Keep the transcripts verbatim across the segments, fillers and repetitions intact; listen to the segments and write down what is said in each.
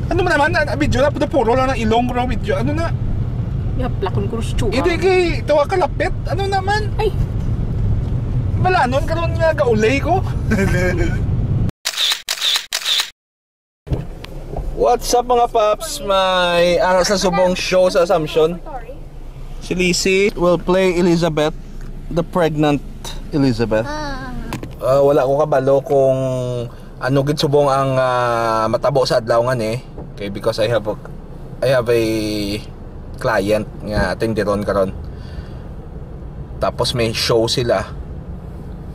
Ano man naman, na, video na, puro lang ng ilong, bro, video. Ano na? Yaplakon ko sa tsura. Hindi kay, tawa ka lapit. Ano naman? Ay. Balanon karon nga gaulay ko. What's up, mga paps? May ara sa subong show sa Assumption. Si Lizzie will play Elizabeth, the pregnant Elizabeth. Ah. Ah, wala ko kabalo kung ano gid subong ang, ah, matabo sa adlaw nga ni. Okay, because I have a, I have a client nga atenderon karon. Tapos may show sila.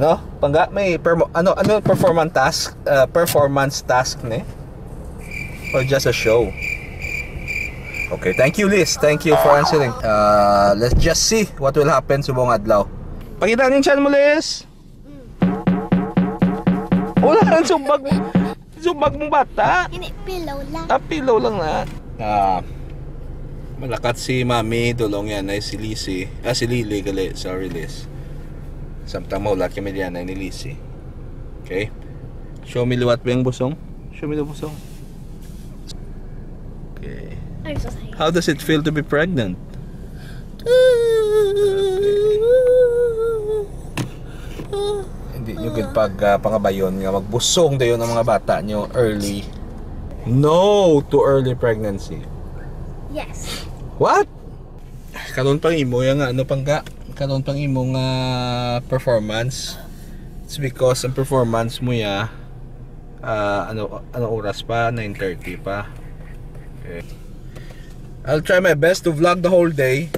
No? Pangga, may permo-, ano, ano, performance task, ah, performance task ni? Or just a show? Okay, thank you, Liz. Thank you for answering. Uh, let's just see what will happen subong adlaw. Pakita ning chan mo, Liz. Wala nang subag mo. Subag mo bata. Ini pillow lang. Ah, pillow lang na. Ah, malakat si Mami, dulong yan ay si Lisi. Ah, si Lily, gali. Sorry, Liz. Samtang maulat kami diyan ay ni Lisi. Okay? Show me liwat ba yung busong? Show me the busong. Okay. I'm so tired. How does it feel to be pregnant? Hindi nyo gid pag, ah, pangabayon nga magbusong dayon ang mga bata nyo early. No to early pregnancy. Yes. What? Karon pang imo yang ano pang ka, karon pang imo nga performance. It's because ang performance mo ya, ah, ano, ano oras pa? Nine thirty pa. Okay. I'll try my best to vlog the whole day.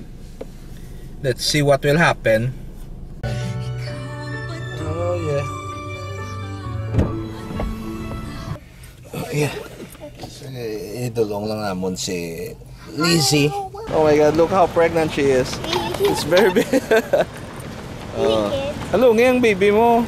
Let's see what will happen. Oh, yeah. Oh, yeah. Si idolong lang namon si Lizzie. Oh my God, look how pregnant she is. It's very big. Oh. Hello, ngayong baby mo.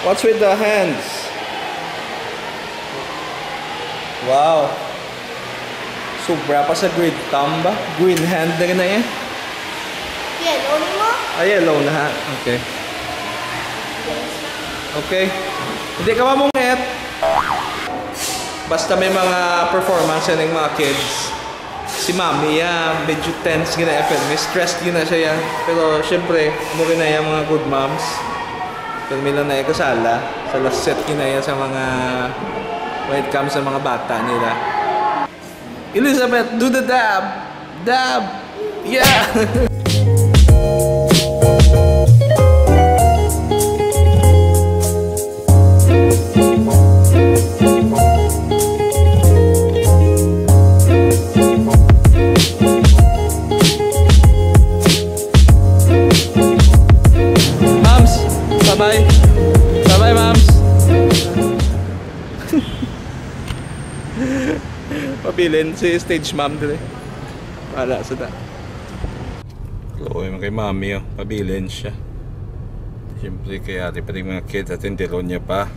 What's with the hands? Wow. Sobra pa sa green thumb ba? Green hand na gina eh. Yellow ni mo? Ah, yellow na ha. Okay. Okay. Hindi ka mamungit. Basta may mga performance yan ng mga kids. Si Mami, ya, medyo tense gina effect. May stress gina siya, ya. Pero, syempre, mo rin na yung mga good moms. Pero may lang na kasala sa laset gina ya sa mga, when it comes sa mga bata nila. Elizabeth, do the dab! Dab! Yeah! Moms, bye-bye. Bye-bye, Moms. Pabilin si stage mom dire. Wala sa ta. Luoy man kay mami, oh. Pabilin siya. Siyempre, kay ate pa rin mga kids, atin, tiro niya pa.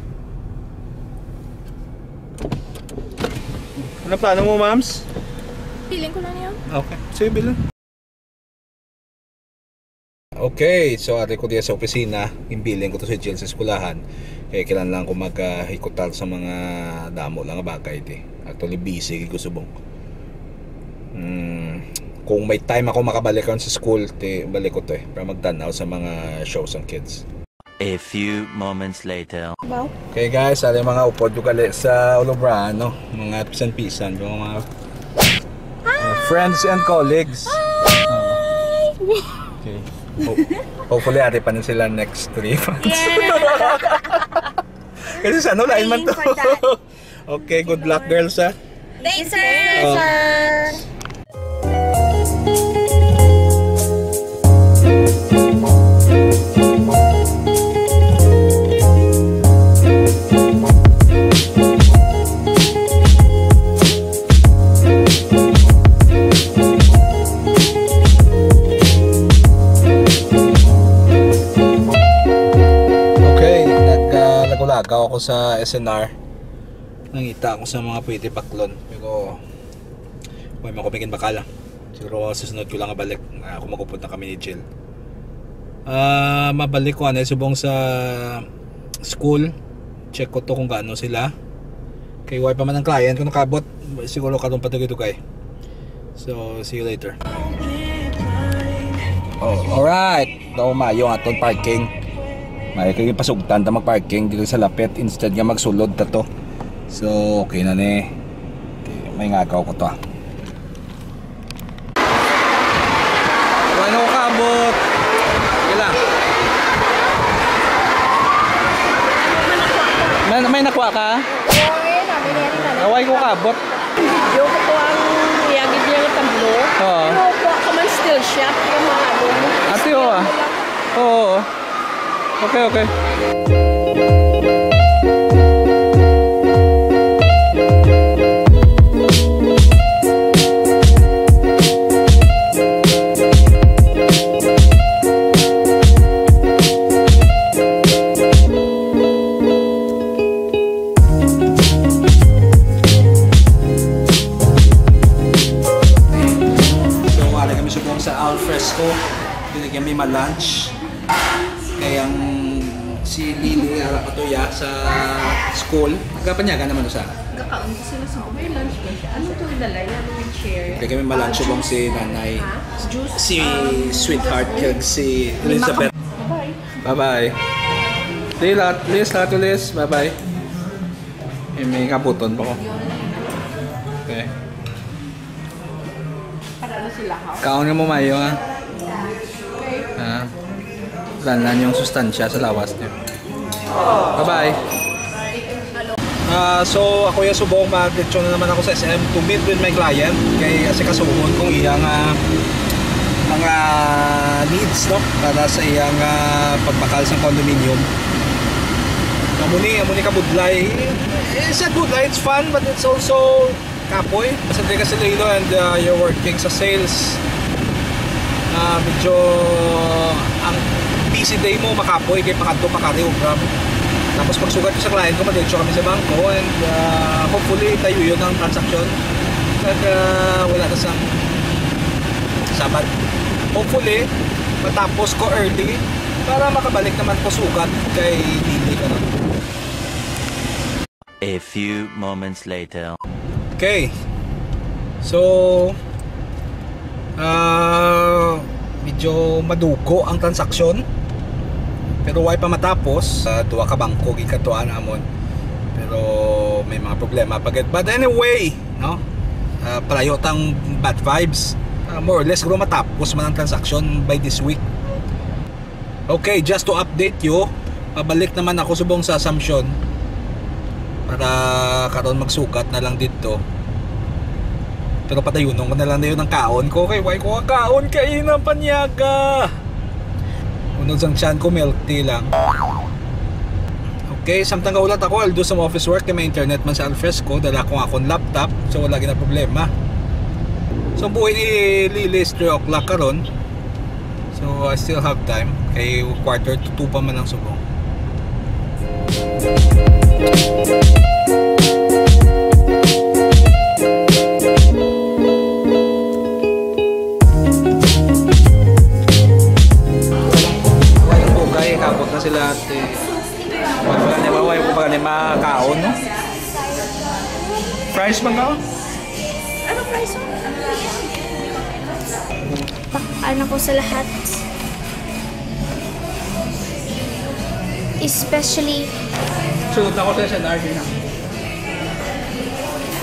Ano plano mo, Mams? Feeling ko lang yan. Okay. Sige, bilin. Okay, so ari ko diya sa opisina, imbiling ko to si Jill sa eskwelahan. Kaya kailangan lang ko mag, ah, hikutal sa mga damo lang nga bagay, di. Actually, busy ko subong. Mm, kung may time ako makabalik karon sa school, ti balik ko to eh, para magtanaw sa mga shows ang kids. A few moments later. Wow. Okay guys, ari mga upod ko gali sa Olobrano, mga pisan-pisan, yung mga, uh, friends and colleagues. Hi! Okay. Ho- hopefully, ari pa na sila next three months. Yeah. Kasi sa ano, lain man to. Praying for that. Okay, good luck, girls, ha? Thanks, sir. Oh. Sir. Ikaw ako sa S N R. Nangita ako sa mga pwede paklon. Pero, way man ko may ginbakal. Siguro sa sunod ko lang balik. Ah, ako magupod na kami ni Jill. Ah, mabalik ko anay subong sa school. Check ko to kung gaano sila. Kay way pa man ang client ko nakabot. Siguro karon pa to gitugay. So, see you later. Oh, alright. Daw mayo ang aton parking. May kay pasugtan ta mag-parking dito sa lapit instead nga magsulod ta to. So, okay na ni. Okay, may ngagaw ko to, ah. Wala ko kaabot. Wala. May, may nakuha ka? Oo, eh, sabi niya rin, ano? Away ko kaabot. Video ko po ang iyagid niya ng tablo. Oo. Pero po, ka man still shot, yung mga ano mo. Ate, oo, ah. Still mo lang. Oo. Okay, okay. So, wala kami subong sa Al Fresco. Binigyan mi ma-lunch. Kay ang si Lily, ara pa to ya sa school. Nagapanyaga naman to sa Gakaon ko sila sa may lunch ba siya? Ano to dala niya? Ano yung chair? Kay kami ma-lunch Ah, subong juice. Si nanay. Ha? Juice, Si um, sweetheart, juice. Kag si Lima ka Elizabeth. Bye-bye. Bye-bye. Lilat, Liz, Tato Liz, bye-bye. Eh, may kabuton pa ko. Okay. Para ano sila, ha? Kaon nga mo mayo, ha? Ha? Wala na yung sustansya sa lawas niyo. Bye-bye. Ah, so, ako yung subong, mag-diretso na naman ako sa S M to meet with my client. Kay asikasuhon kong iyang, ah, mga needs, no? Para sa iyang, ah, pagbakal sa condominium. Amo ni, amo ni kabudlay. It's a good life, it's fun, but it's also kapoy. Basta di ka sa Iloilo and, uh, you're working sa sales, uh, medyo ang busy day mo, makapoy kay pakadto, pakari, obra. Tapos pagsugat ko sa client ko, madiretso kami sa bangko and, uh, hopefully, tayo yun ang transaksyon. At, uh, wala na sang Sabad. Hopefully, matapos ko early para makabalik naman ko sugat kay Dili ka na. A few moments later. Okay. So, ah, medyo madugo ang transaksyon. Pero way pa matapos, sa duha ka bangko gikadtuan amon. Pero may mga problema pa gid. But anyway, no? Ah, palayo tang bad vibes. Ah, more or less, siguro matapos man ang transaksyon by this week. Okay, just to update you, pabalik naman ako subong sa Assumption para karon magsugat na lang didto. Pero padayunon ko na lang dayon ang kaon ko kay way ko kaon kay inang panyaga. Unod sang tiyan ko, milk tea lang. Okay, samtang gahulat ako, I'll do some office work kay may internet man sa Al Fresco, dala ko ang akon laptop, so wala gina problema. So, buhi ni Lily is three o'clock karon. So, I still have time. Kay quarter to two pa man ang subong. Bugay, kabot na sila, ate. Wala ni maway, wala ni makaon, no? Fries man ka? Ano fries mo? Takpan ako sa lahat. Especially, Sunod ako sa S N R din, ah.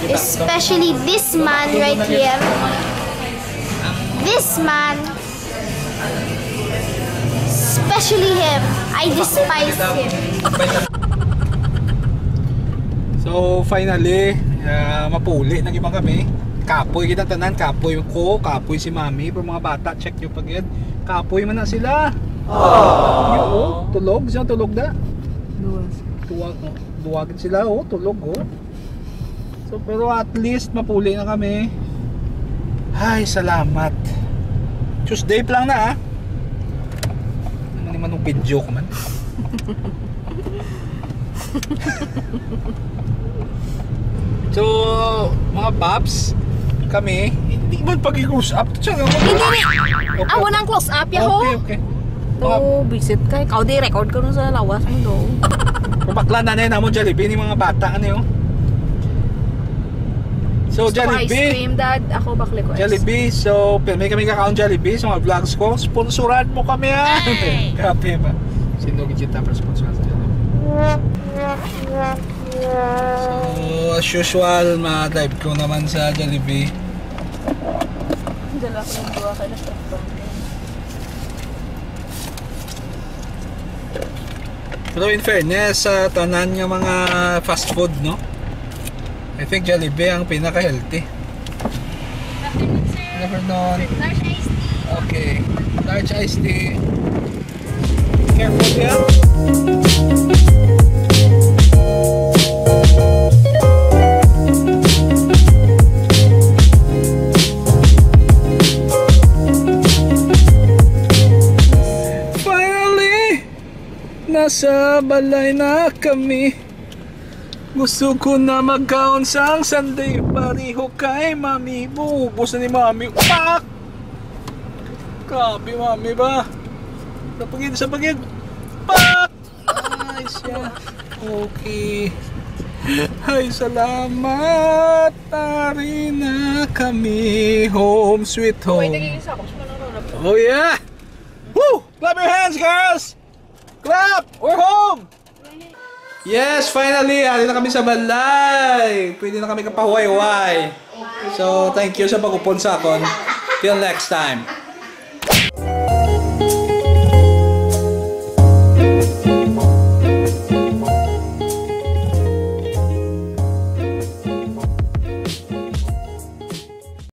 Especially this man right here. This man. Especially him. I despise him. So, finally, ah, mapuli na gyud kami. Kapoy kita tanan, kapoy ko, kapoy si Mami, pero mga bata, check nyo pa gid. Kapoy man na sila. Yo, oh, tulog, siya tulog na. Luwas. Tuwag, oh. Duwagin sila, oh, tulog, oh. So, pero at least mapuli na kami. Ay, salamat. Tuesday pa lang na, ah. Ano naman ng video ko man? So, mga paps, kami, hindi man pag-close up. Siya nga, Hindi, hindi. Ah, walang close up, yaho. Okay, okay. To visit kay kau di record ko nun sa lawas mo do. Pabakla na na mo Jollibee ni mga bata ano yun. So, Gusto ko ice Jollibee. Cream, Dad. Ako bakli ko ice. Jollibee. So, pirmi kami kakaon Jollibee sa mga vlogs ko. Sponsoran mo kami, ah. Ay! Grabe ba? Sino kita pa sponsor sa Jollibee? So, as usual, ma-drive ko naman sa Jollibee. Dala ko ng duwa ka na. Pero in fairness, sa tanan nga mga fast food, no? I think Jollibee ang pinaka-healthy. Good afternoon. Large iced tea. Okay. Large iced tea. Careful here. Finally, nasa balay na kami. Gusto ko na magkaon sang Sunday pareho kay Mami. Ubos na ni Mami. Pak! Grabe, Mami ba? Sa pagid, sa pagid. Pak! Ay, siya. Okay. Ay, salamat. Ari na kami. Home sweet home. Oh, yeah! Woo! Clap your hands, girls! Clap! We're home! Yes, finally! Ari na kami sa balay! Pwede na kami kapahuway-huway. So, thank you sa pag-upod sa akon. Till next time.